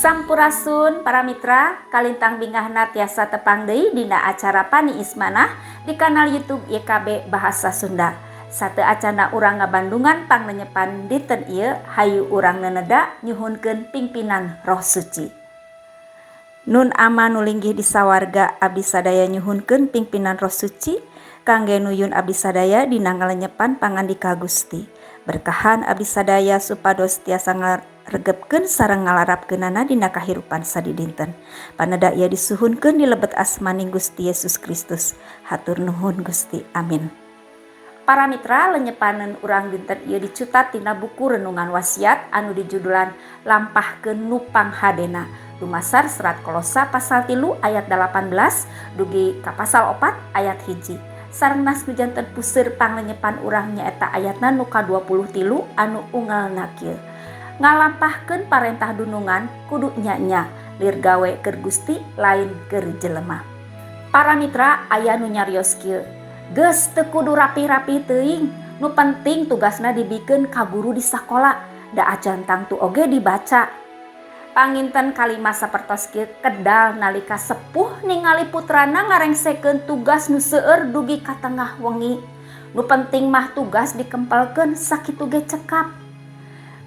Sampurasun para mitra, kalintang bingahna tiasa tepang deui dina acara Paniis Manah di kanal YouTube YKB Bahasa Sunda. Sateuacanna urang ngabandungan panglenyepan dinten ieu, hayu urang neneda nyuhunkeun pingpinan Roh Suci. Nun Ama nu linggih di sawarga, abdi sadaya nyuhunkeun pingpinan Roh Suci kangge nuyun abdi sadaya dina ngalenyepan pangandika Gusti. Berkahan abdi sadaya supados tiasa ngaregepkeun sareng ngalarapkeunana dina kahirupan sadidinten. Paneda ieu disuhunkeun di lebet asmaning Gusti Yesus Kristus. Hatur nuhun Gusti. Amin. Para mitra, lenyepaneun urang dinten ieu dicutat tina buku Renungan Wasiat anu dijudulan Lampahkeun Nu Panghadena, dumasar serat Kolosa pasal 3 ayat 18 dugi ka pasal 4 ayat 1. Sareng nas nu janten puseur panglenyepan urang nyaeta ayatna nu ka-23 anu unggalna kieu: "Ngalampahkeun parentah dunungan kudu nya-nya, lir gawe keur Gusti, lain keur jelema." Para mitra, aya nu nyarios kieu: "Geus, teu kudu rapi-rapi teuing, nu penting tugasna dibikeun ka guru di sakola, da acan tangtu oge dibaca." Panginten kalima sapertos kieu kedal nalika sepuh ningali putrana ngarengsekeun tugas nu seueur dugi ka tengah wengi. Nu penting mah tugas dikempelkeun, sakitu ge cekap.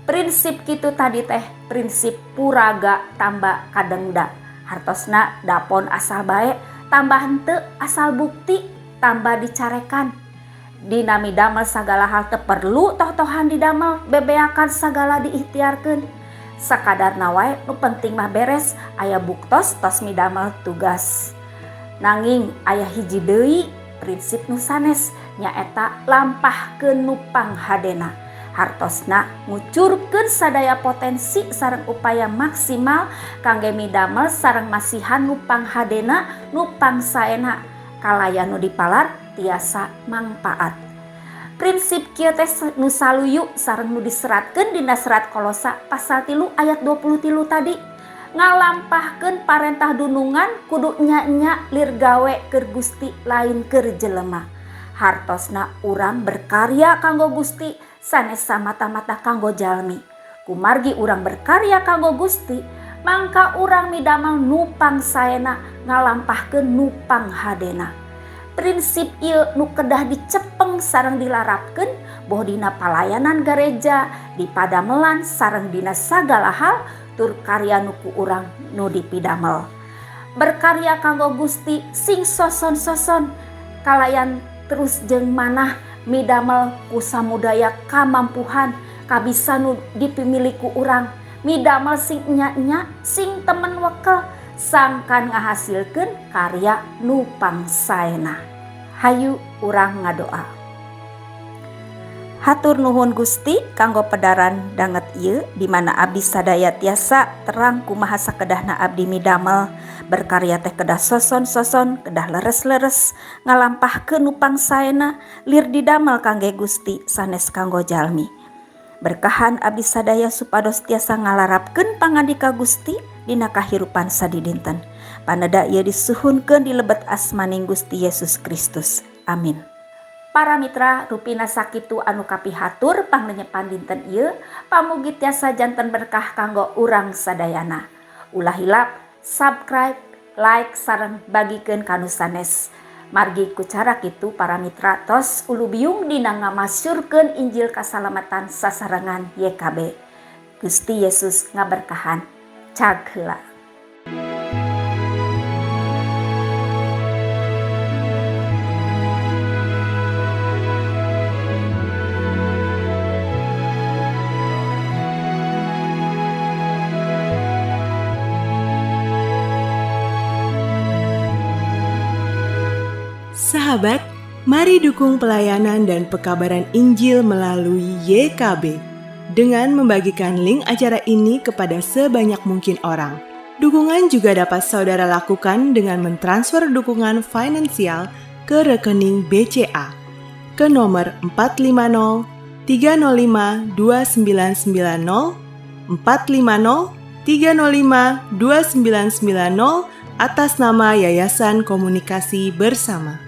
Prinsip kitu tadi teh prinsip puraga tamba kadengda. Hartosna dapon asal bae, tambah henteu asal bukti, tambah dicarekan. Dina midamel sagala hal teu perlu toh-tohan didamel, bebeakan sagala diikhtiarkeun. Sakadarna wae, nu penting mah beres, aya buktos tos midamel tugas. Nanging aya hiji deui prinsip nu sanes, nyaeta lampahkeun nu panghadena. Hartosna ngucurkeun sadaya potensi sareng upaya maksimal kangge midamel sareng masihan nu panghadena, nu pangsaena, kalayan nu dipalar tiasa mangpaat. Prinsip kieu teh nu saluyu sareng nu diseratkeun dina serat Kolosa pasal 3 ayat 23 tadi: ngalampahkeun parentah dunungan kudu nya-nya, lir gawe keur Gusti, lain keur jelema. Hartosna urang berkarya kanggo Gusti, sanes samata-mata kanggo jalmi. Kumargi urang berkarya kanggo Gusti, mangka urang midamel nu pangsaena, ngalampahkeun nu panghadena. Prinsip ieu nu kedah dicepeng sareng dilarapkeun boh dina palayanan gareja, di padamelan, sareng dina sagala hal tur karya nu ku urang nu dipidamel. Berkarya kanggo Gusti sing soson-soson kalayan terus jeung manah, midamel ku samudaya kamampuhan kabisa nu dipimili ku urang, midamel sing nya-nya, sing temen wekel, sangkan ngahasilkeun karya nu pangsaena. Hayu urang ngadoa. Hatur nuhun Gusti kanggo pedaran danget ieu di mana abdi sadaya tiasa terang kumaha sakedahna abdi midamel berkarya teh kedah soson-soson, kedah leres-leres, ngalampahkeun nu pangsaena, lir didamel kangge Gusti, sanes kanggo jalmi. Berkahan abdi sadaya supados tiasa ngalarapkeun pangandika Gusti dina kahirupan sadidinten. Paneda ieu disuhunkeun di lebet asmaning Gusti Yesus Kristus. Amin. Para mitra, rupina sakitu anu kapihatur panglenyepan dinten ieu, pamugi tiasa janten berkah kanggo urang sadayana. Ulah hilap subscribe, like, sareng bagikeun ka nu sanes. Margi ku cara kitu para mitra tos ulubiung dina ngamasyurkeun Injil kasalamatan sasarengan YKB. Gusti Yesus ngaberkahan. Cag heula. Sahabat, mari dukung pelayanan dan pekabaran Injil melalui YKB dengan membagikan link acara ini kepada sebanyak mungkin orang. Dukungan juga dapat saudara lakukan dengan mentransfer dukungan finansial ke rekening BCA ke nomor 450 305 2990 450 305 2990 atas nama Yayasan Komunikasi Bersama.